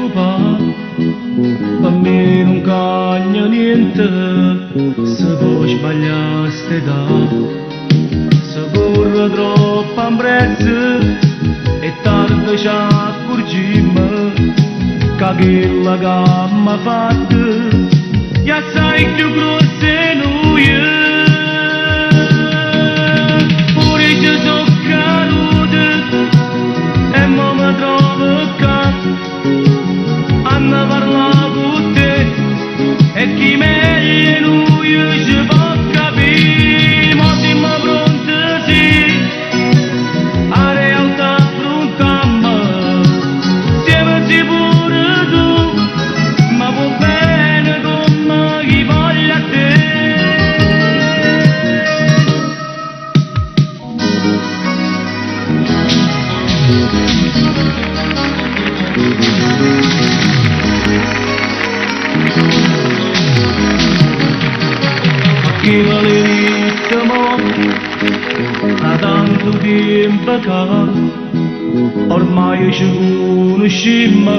preoccupà, per me non cagna niente, se può sbagliare st'età. Se corre troppo ambressa e tardi ci accorgiamo che quella che m'ha fatto già sai più grossa 'e nuje. Pure io so' caduto e mo mi trovo qua a ne parlà con te e chi meglio 'e nuje ce po' capì. Mo siamo pronti, sì, a realtà affrontammo, insieme si pure tu, ma vuò bene come io voglio a te. Ma che l'hê ditto mo, 'a tanto tiempo ca ormai ci cunuscimmo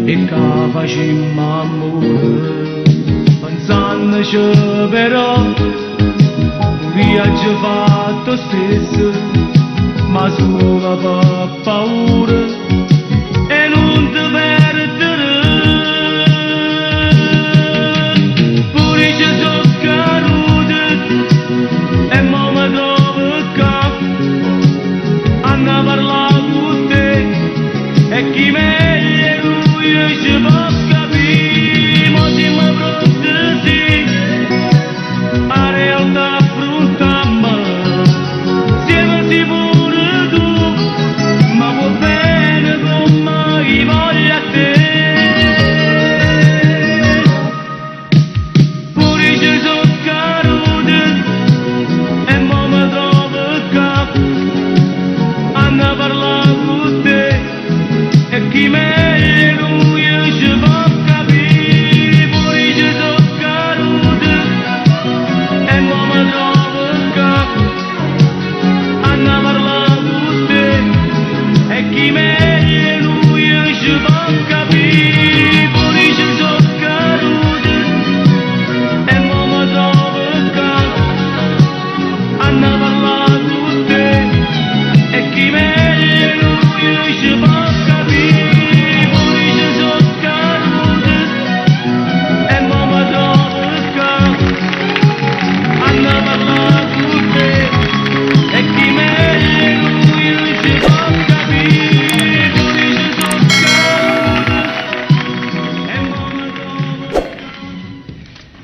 e ca facimmo ammore. Pensannoce però, pure aggio fatto 'o stesso, ma solo pe paura 'e nun te perdere. Pure io so' caduto e mo me trovo qua a ne parlà con te e chi meglio 'e nuje ce po'